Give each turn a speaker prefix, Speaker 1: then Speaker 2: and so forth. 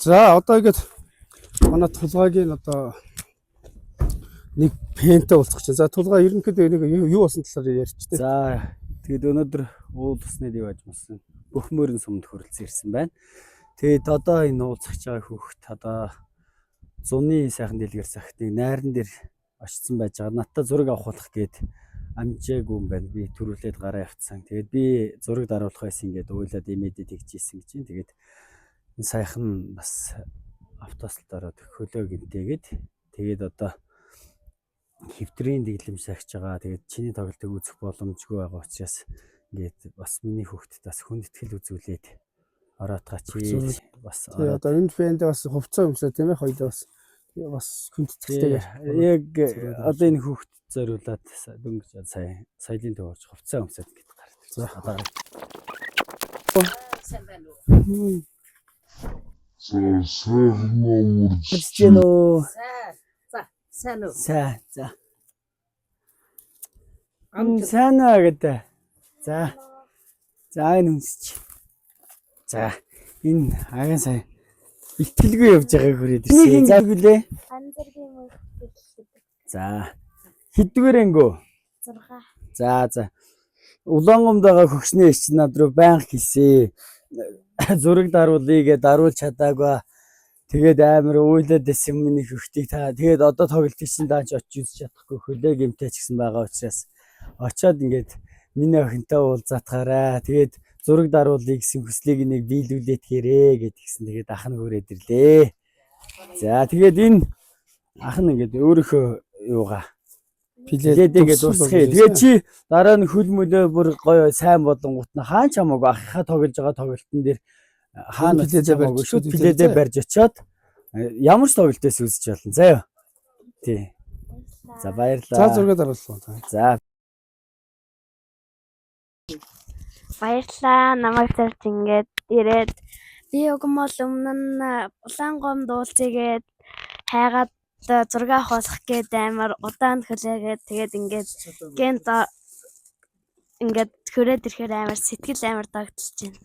Speaker 1: За, одоо ингээд манай Тулгаагийн одоо нэг пентэй уулзах чинь. За, Тулгаа, ерөнхийдөө нэг юу болсон талаар ярьч тээ.
Speaker 2: За, тэгээд өнөөдөр уул усны дэв ажмсан бүх мөрөн сумд хүрэлцэн ирсэн байна. Тэгээд одоо энэ уулзах байгаа хүүхэд одоо зуны сайхан дэлгэр цагт нэг найран дээр очсон байж байгаа. Надтай зураг авахулах гээд амжаагүй юм байна. Би төрүүлээд гараа явцсан. Тэгээд би зураг даруулах байсан ингээд уйлаад имэдэд тэгжсэн гэж. Тэгээд энэ саяхан бас автослолт ороод хөлөө гинтээгээд, тэгээд одоо хэвтрийн дэглэм сахиж байгаа. Тэгээд чиний тоглолтыг үзэх боломжгүй байгаа учраас ингээд бас миний хүүхдэд бас хүндэтгэл үзүүлээд ороотгаач бас.
Speaker 1: Тий, одоо энэ фэндээ бас хувцас өмсөө, тийм ээ, хоёлоо бас хүндэтгэлтэй.
Speaker 2: Яг одоо энэ хүүхдэд зориулаад дөнгөж сая соёлын төв орж хувцас өмсөд ингээд гараад ирсэн. Одоо
Speaker 3: Сайн байна уу?
Speaker 4: За, сайхан амарч.
Speaker 2: Мэдэж гэнэ үү?
Speaker 3: Сайн. За, сайн уу?
Speaker 2: Сайн. За.
Speaker 3: Амт.
Speaker 2: Сайн аа гэдэг. За. За, энэ хүнсч. За, энэ аган сайн бэлтгэлгүй явж байгааг хүрээд ирсэн. За, гэлээ.
Speaker 5: Ганцэргийн мөр гэдэг.
Speaker 2: За. Хэддүгээр ангиу?
Speaker 5: 6.
Speaker 2: За. Улаангомд байгаа хөгшний эгч над руу байнга хэлсэн. Зураг даруулъя гэж даруулж чадаагүй. Тэгээд амар уйлаад байсан миний хөхтийг та. Тэгээд одоо тоглолтын чинь даанч очиж үзэж чадахгүй, хөлөө гэмтэй ч гэсэн байгаа учраас очиод ингээд миний охинтой уулзаатгаарай. Тэгээд зураг даруулъя гэсэн хүслийг нэг биелүүлээтгэрээ гэдгийгсэн. Тэгээд ах нь хүрээд ирлээ. За, тэгээд энэ ах нь ингээд өөрийнхөө юугаа
Speaker 1: Плед
Speaker 2: тэгээд дуусгая. Тэгээд чи дараа нь хөл мөлөө бүр гоё сайн болонгууд нь хаан ч хамаагүй ахыхаа тоглож байгаа тоглолтын дээр хаана
Speaker 1: Пледээ барьж
Speaker 2: барьж шүүд
Speaker 1: очиж
Speaker 2: пледээ
Speaker 1: үзээрэй.
Speaker 2: барьж очиод ямар ч тоглолтоос үзэж болно. Заяа. Тий. За, баярлалаа.
Speaker 1: За, зураг даруулсан.
Speaker 2: За.
Speaker 5: Баярлалаа. Намайг зорж ингээд ирээд, би уг нь бол өмнө нь улаан гомд уулзъя гээд хайгаад зураг авах гээд амар удаан хүлээгээд, тэгээд ингээд гэнт ингээд хүрээд ирэхээр амар сэтгэл амар догдолж байна.